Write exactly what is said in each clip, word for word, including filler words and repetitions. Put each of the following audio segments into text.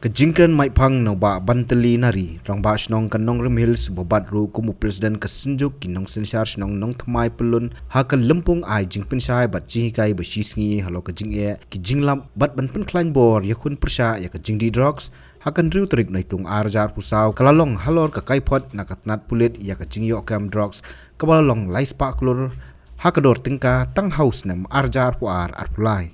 Jingkren maitphang na u Bah Bantali Nari, Rangbah Shnong ka Nongrim Hills, uba bat ruh kum u President ka Synjuk ki Nongsynshar Shnong Nongthymmai Pyllun, ha ka lympung ai jingpynshai bad jinghikai ba shisngi halor ka jingeh ki jinglap bad ban pynkhlaiñ bor ïakhun pyrshah ïa ka jingdih drugs, ha ka hynriew tarik Naitung ar hajar arphew saw, ka la long halor ka kaiphod na ka tnat pulit ïa ka jingïoh kem drugs kaba la long lai spah klur ha ka dor tyngka tang ha u snem ar hajar arphew ar arphew lai.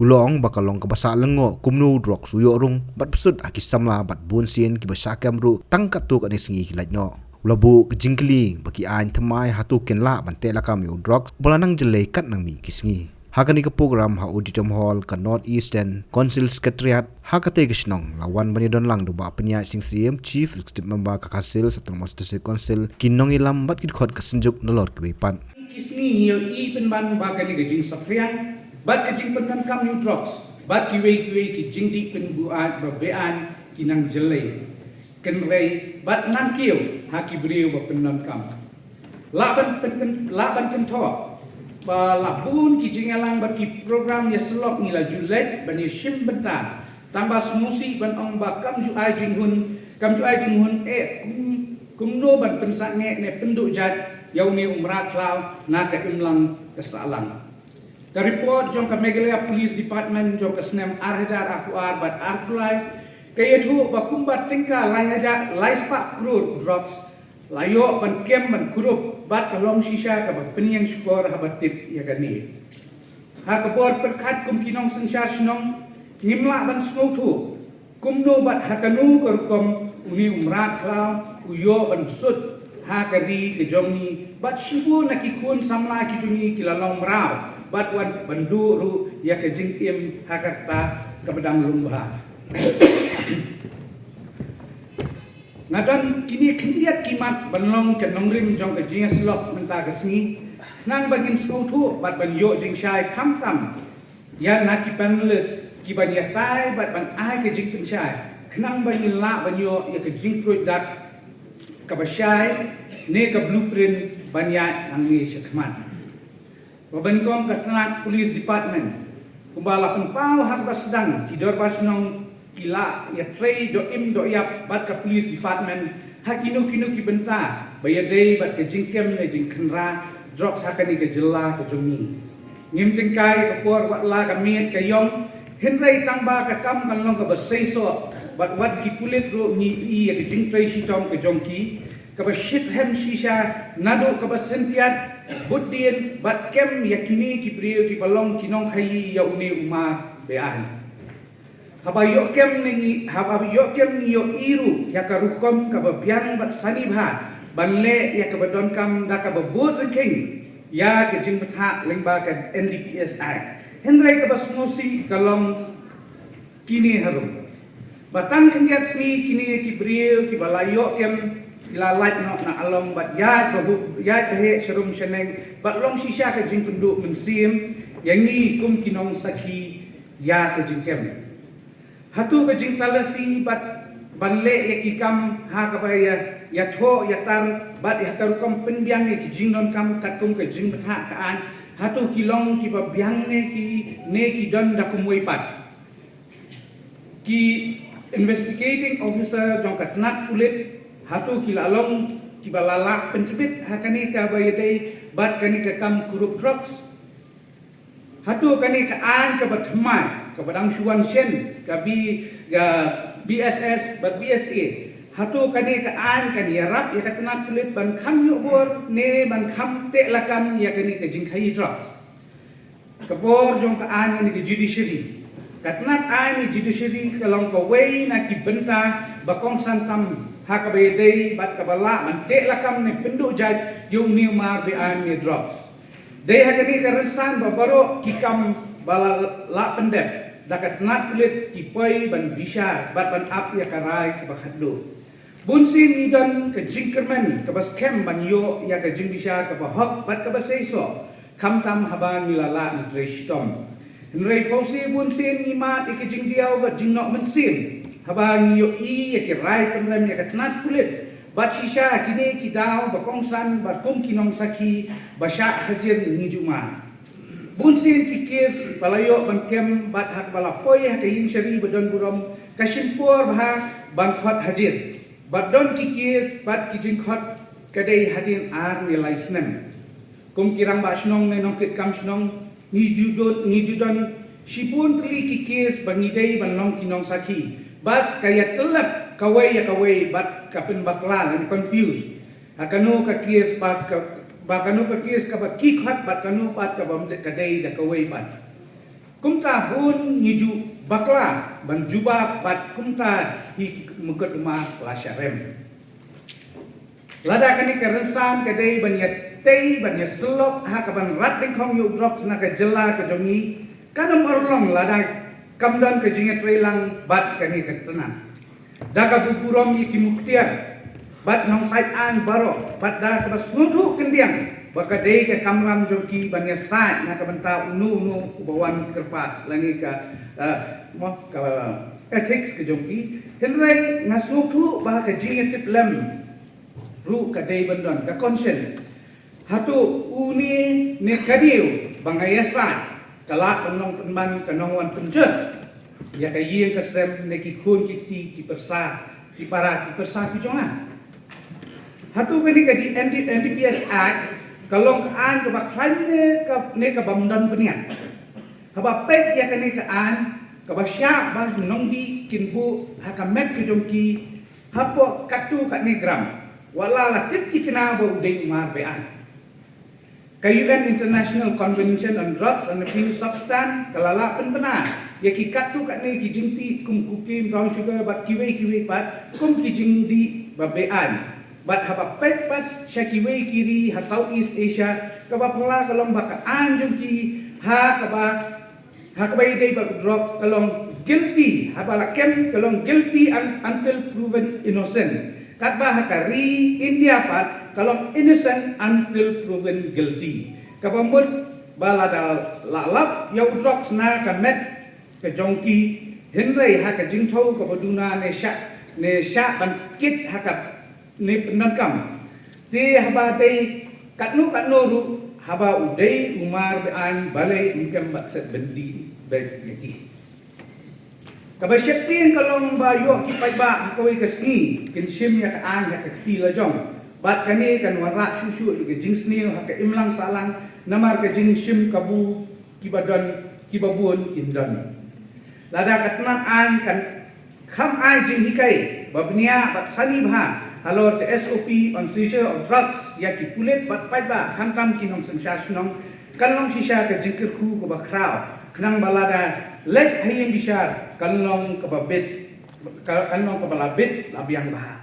U la ong ba ka long kaba sah lyngngoh kumno u drugs u ïoh rung bad bsut ha ki samla bad bun sien kiba shah kem ruh tang katto katne sngi ki lait noh. U la buh ka jingkylli ba ki aiñ thymmai hato kin lah ban teh lakam ïa u drugs uba la nang jyllei katba nang mih ki sngi. Ha kane ka program ha Auditorium Hall ka North Eastern Council Secretariat, ha katei ka shnong la wan ban ïadon lang da u Bah Pynïaid Sing Syiem, Chief Executive Member ka Khasi Hills Autonomous District Council, ki nongïalam bad ki dkhot ka Synjuk nalor kiwei pat. Ki sngi ngi ïohi pynban ba kane ka jingsaphriang bad ka jingpyndonkam ïa u drugs bad kiwei kiwei ki jingdih pynbuaid ba beaiñ ki nang jyllei, kynrei bad nang kiew ha ki briew ba pyndonkam. Lah ban pyn, pyn, lah ban kynthoh ba la bun ki jingïalang bad ki program ïasyllok ngi la ju leit ban ïashim bynta, tang ba sngewsih ban ong ba kam ju ai jinghun, kam ju ai jinghun eh kum, kumno ban pynsangeh ne pynduh jait ïa une u mrad khlaw na ka imlang ka sahlang. Ka report jong ka Meghalaya Police Department jong ka snem ar hajar arphew ar bad arphew lai ka ïathuh ba kumba tyngka lai hajar lai spah klur drugs la ïoh ban kem ban kurup bad ka long shisha kaba pynïeng shukor haba tip ïa kane. Ha ka bor pyrkhat kum ki nongsynshar shnong ngim lah ban sngewthuh kumno bad ha kano ka rukom une u mrad khlaw u ïoh ban sut ha ka ri ka jong ngi bad shibun na ki khun samla ki jong ngi ki la long mraw bad wan ban duh ruh ïa ka jingim ha kata kaba dang lung bha. Nga don kine khyndiat ki mat ban long ka nongrim jong ka jingïasyllok mynta ka sngi, khnang ba ngin sngewthuh bad ban ïoh jingshai khamtam ïa na ki panelist ki ban ïatai bad ban ai ka jingpynshai, khnang ba ngin lah ban ïoh ïa ka jingpruid dak kaba shai ne ka blueprint ban ïaid nangne shakhmat. Ba nyngkong ka tnat Police Department, kumba la pynpaw ha kaba sdang, ki dorbar shnong ki la ïatrei doh im doh ïap bad ka Police Department ha kino kino ki bynta ba ïadei bad ka jingkem ne jingkhynra drugs ha kane ka jylla ka jong ngi. Ngim tyngkai ka por wat la ka miet ka ïong, hynrei tang ba ka kam kan long kaba seisoh bad wat ki pulit ruh ngi ïohi ïa ka jingtrei shitom ka jong ki kaba shitrhem shisha naduh kaba syntiat, bud dien bad kem ïa kine ki briew kiba long ki nongkhaïi ïa une u mar beaiñ. Haba ïoh kem ne ngi, haba ïoh kem ngi ïohi ruh ïa ka rukom kaba biang bad sani bha ban leh ïa kaba donkam da kaba bud ryngkhing ïa ka jingbthah lyngba ka N D P S Act. Hynrei kaba sngewsih ka long kine harum. Ba tang khyndiat sngi kine ki briew kiba la ïoh kem ki la lait noh na Along bad ïaid ba hu, ïaid ba heh sharum shaneng bad long shisha ka jingpynduh mynsiem ïa ngi kum ki nongsakhi ïa ka jingkem. Hato ka jingtalasi bad ban leh ïa ki kam ha kaba ïa, ïathoh ïatar bad ïa ka rukom pynbiang ïa ki jingdonkam katkum ka jingbthah ka aiñ, hato ki long kiba biang ne ki, ne ki don da kumwei pat? Ki investigating officer jong ka tnat pulit, hato ki la long kiba la lah pyntbit ha kane kaba ïadei bad kane ka kam kurup drugs? Hato kane ka aiñ kaba thymmai kaba dang shu wan shen, ka B, ka B S S bad B S A, hato kane ka aiñ kan ïarap ïa ka tnat pulit ban kham ïoh bor ne ban kham teh lakam ïa kane ka jingkhaïi drugs? Ka bor jong ka aiñ ne ka judiciary. Ka tnat aiñ ne judiciary ka long kawei na ki bynta ba kongsan tam ha kaba ïadei bad kaba lah ban teh lakam ne pynduh jait ïa une u mar beaiñ ne drugs. Dei ha kane ka rynsan ba baroh ki kam ba la, lah pyndep da ka tnat pulit ki poi ban bishar bad ban ap ïa ka rai kaba khatduh. Bunsien ngi don ka jingkyrmen kaba skhem ban ïoh ïa ka jingbishar kaba hok bad kaba seisoh, khamtam haba ngi la lah ban trei shitom. Hynrei phewse bunsien ngi mad ïa ka jingdiaw bad jingnoh mynsiem haba ngi ïohi ïa ki rai pynrem ïa ka tnat pulit bad shisha kine ki daw ba kongsan bad kum ki nongsakhi ba shah hajan ngi ju mad. Bun sien ki kes ba la ïoh ban kem bad ha kaba la poi ha ka ïing shari ba don burom, ka shim por bha ban khot hadir. Bad don ki kes bad ki jingkhot ka dei hadien ar ne lai snem. Kum ki rangbah shnong ne nongkitkam shnong, ngi ju don, ngi ju don shibun tylli ki kes ba ngi dei ban long ki nongsakhi. Bad ka ïatyllep kawei ïa kawei bad ka pynbakla lane confuse. Ha kano ka kes ba ka, ba kano ka kes kaba ki khot bad kano pat kaba ym dei, ka dei da kawei pat. Kumta bun ngi ju bakla ban jubab bad kumta hi ki mukotduma la sha rem. Lada kane ka rynsan ka dei ban ïatei ban ïasyllok ha kaban rat dyngkhong ïa u drugs na ka jylla ka jong ngi, kan ym urlong lada kam don ka jingïatreilang bad kane ka tnat. Da kaba burom ïa ki muktiar bad nongsaid aiñ baroh bad da kaba sngewthuh khyndiat ba ka dei ka kamram jong ki ban ïasaid na ka bynta uno uno uba wan kyrpad lane ka, eh, mo, ka ethics ka jong ki. Hynrei nga sngewthuh ba ka jingïatiplem ruh ka dei ban don ka conscience. Hato une ne kane ba nga ïasaid ka lah ban long pynban ka nongwan pynjot ïa ka ïing ka sem ne ki khun ki kti ki pyrsa ki para ki pyrsa ki jong nga? Hato kane ka D-, N D, N D P S Act ka long ka aiñ kaba khlaiñ ne ka, ne kaba ym don bniat? Haba peit ïa kane ka aiñ kaba shah ba nongdih kin buh ha ka met ka jong ki hapoh katto katne gram, wat la la tip thikna ba u dei u mar beaiñ. Ka U N International Convention on Drugs and Abuse Substance ka la lah pynbna ïa ki katto katne ki jingtih kum cocaine, brown sugar bad kiwei kiwei pat kum ki jingdih ba beaiñ. Bad haba peit pat sha kiwei ki ri ha Southeast Asia, kaba phylla ka long ba ka aiñ jong ki ha kaba ha kaba ïadei bad u drug ka long guilty, haba la kem ka long guilty un-, until proven innocent. Katba ha ka ri India pat ka long innocent until proven guilty. Kaba mut ba lada la lap ïa u drug na ka met ka jong ki, hynrei ha ka jingthaw kaba duna ne shah, ne shah ban kit ha ka ne pyndonkam. Te haba dei katno katno ruh haba u dei u mar beaiñ balei ym kem bad set byndi bad ïa ki. Kaba sheptieng ka long ba ïoh ki paidbah ha kawei ka sngi kin shim ïa ka aiñ ha ka kti la jong. Bad kane kan wanrah shuh shuh ïa ka jingsniew ha ka imlang sahlang namar ka jingshim kabu kiba don, kiba bun kin don. Lada ka tnat aiñ kan kham ai jinghikai ba bniah bad sani bha halor ka S O P on seizure of drugs ïa ki pulit bad paidbah khamtam ki nongsynshar shnong, kan long shisha ka jingkyrkhu kaba khraw khnang ba lada leit ha ïing bishar kan long kaba bit, ka-, kan long kaba la bit la biang bha.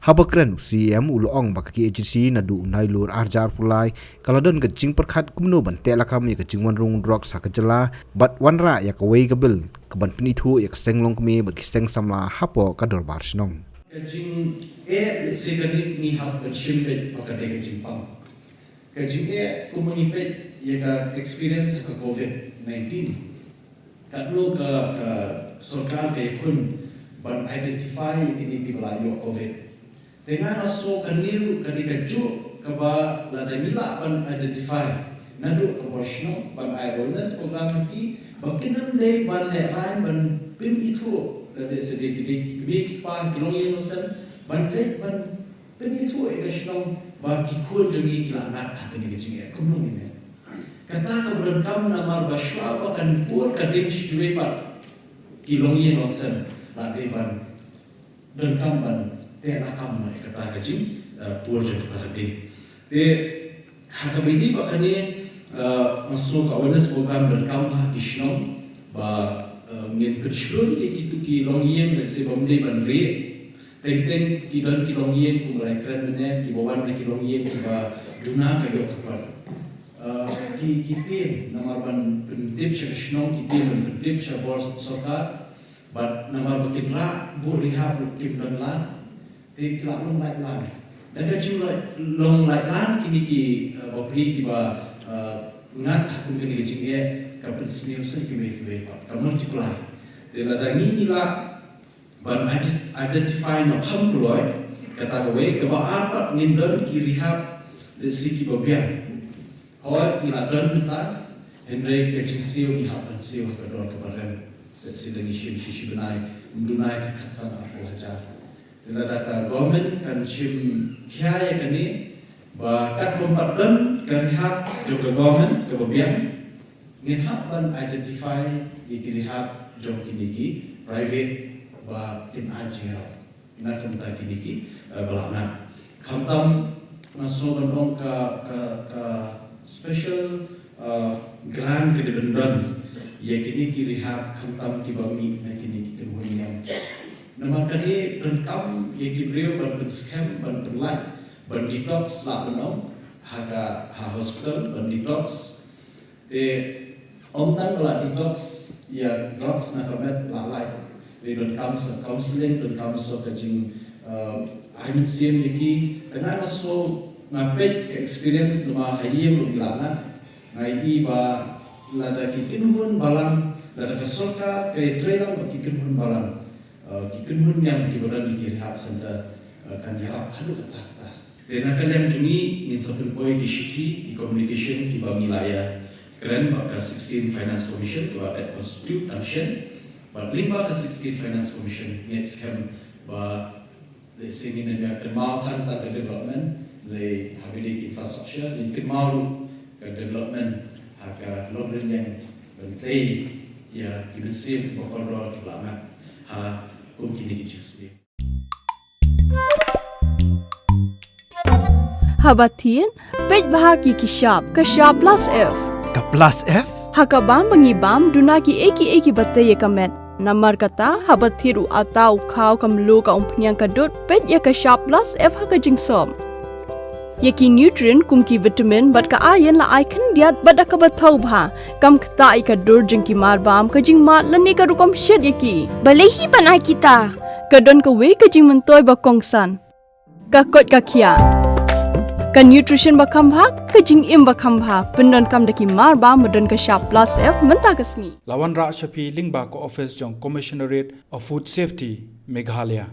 Haba kren u C E M u la ong ba ka K H A D C naduh u Nailur arhajar arphew lai ka la don ka jingpyrkhat kumno ban teh lakam ïa ka jingwan rung drugs ha ka jylla bad wanrah ïa kawei ka bill kaban pynithuh ïa ka seng longkmie bad ki seng samla hapoh ka dorbar shnong. Ka jingeh lehse kane ngi hap ban shim beit ba ka dei ka jingpang. Ka jingeh kumba ngi peit ïa ka experience ha ka covid nineteen. Katno ka, ka sorkar ka ïakhun ban identify ïa kine kiba la ïoh covid. Te nga nga sngew kane ruh ka dei kajuh kaba lada ngi lah ban identify naduh ka bor shnong ban ai awareness program ha ki ba kin ym dei ban lehraiñ ban pynithuh lada sdang ki dei ki kmie ki kpa ki longïing longsem ban leit ban pynithuh ïa ka shnong ba ki khun jong ngi ki la ngat ha kane ka jingeh kumno ngi mut. Kata kaba donkam namar ba shuwa ba kan pur ka ding sha kiwei pat ki longïing longsem la dei ban donkam ban teh lakam ïa kata ka jing, eh, pur jong kata ka ding. Te ha kaba ïadei bad kane, eh, nga sngew ka awareness program donkam ha ki shnong ba, eh, ngin pynshlur ïa kito ki longïing lehse bym dei ban rieh. Teng teng ki don ki longïing kumba la kren mynne kiba wan na ki longïing kiba duna ka ïoh ka kot. Eh, ki, ki tieng namar ban pyntip sha ka shnong, ki tieng ban pyntip sha bor sorkar. Bad namar ba kin rah buh rehab ruh kim don lad. Te ki la long laitlan. Da ka jinglong laitlan kine ki, eh, bapli kiba, eh, ngat ha kum kane ka jingeh ka pynsniew sa kiwei kiwei pat ka multiply. Te lada ngi ngi lah ban ident-, identify na kham kloi kata kawei, kaba ar pat ngin don ki rehab lehse kiba biang. Hooid ngi la don mynta, hynrei ka jingsiew ngi hap ban siew ha ka dor kaba rem. Lehse da ngi shim shi shi bnai, ym duna ïa ka khatsan arphew hajar. Te lada ka government kan shim khia ïa kane ba katba ym pat don ka rehab jong ka government kaba biang, ngin hap ban identify ïa ki rehab jong kine ki private ba kin ai jingïarap. Na ka bynta kine ki, eh, ba la ngat. Khamtam nga sngew ban ong ka, ka, ka special, eh, grant ka dei ban don ïa kine ki rehab khamtam kiba mih na kine ki kynhun niam. Namar ka dei donkam ïa ki briew ban pynskhem, ban pynlait, ban detox lah ban ong. ha ka, ha hospital ban detox. Te ym tang ba la detox ïa drugs na ka met, la lait, te donkam sa counselling, donkam sa ka jing, uh, ai mynsiem ïa ki. Te nga nga sngew, nga peit ka experience namar ha ïing ruh ngi la ngat. Nga ïohi ba lada ki kynhun balang, lada ka sorkar ka ïatreilang bad ki kynhun balang, uh, ki kynhun niam kiba don ha ki rehab center, uh, kan ïarap haduh katta katta. Te na ka liang jong ngi ngin sa pynpoi ki shithi, ki communication kiba ngi la ïakren bad ka sixteen Finance Commission, kiba dep constitute tang shen. Bad lyngba ka sixteen Finance Commission ngi skhem ba lehse ngin ym ïa kynmaw tang tang ka development, lei ha kaba ïadei ki infrastructure, ngin kynmaw ruh ka development ha ka long rynïeng ban tei ïa ki mynsiem ba kordor kiba la ngat ha kum kine ki jingsniew. Haba thied, peit bha ki ki shap, ka shap plus F. Ka plus F? Ha ka bam ba ngi bam, duna ki ei ki ei kiba tei ïa ka met. Namar kata, haba thied u atta, u khaw, ka mluh, ka umphniang, ka dud, peit ïa ka shap plus F ha ka jingsop. Ïa ki nutrient kum ki vitamin bad ka iron la ai khyndiat bad da kaba thaw bha. Kam ktah ïa ka dur jong ki mar bam, ka jingmad lane ka rukom shet ïa ki. Balei hi ban ai kita? Ka don kawei ka jingmyntoi ba kongsan. Ka koit ka khiah. Ka nutrition ba kham bha, ka jingim ba kham bha. Pyndonkam da ki mar bam ba don ka shap plus F mynta ka sngi. La wanrah sha phi lyngba ka office jong Commissionerate of Food Safety, Meghalaya.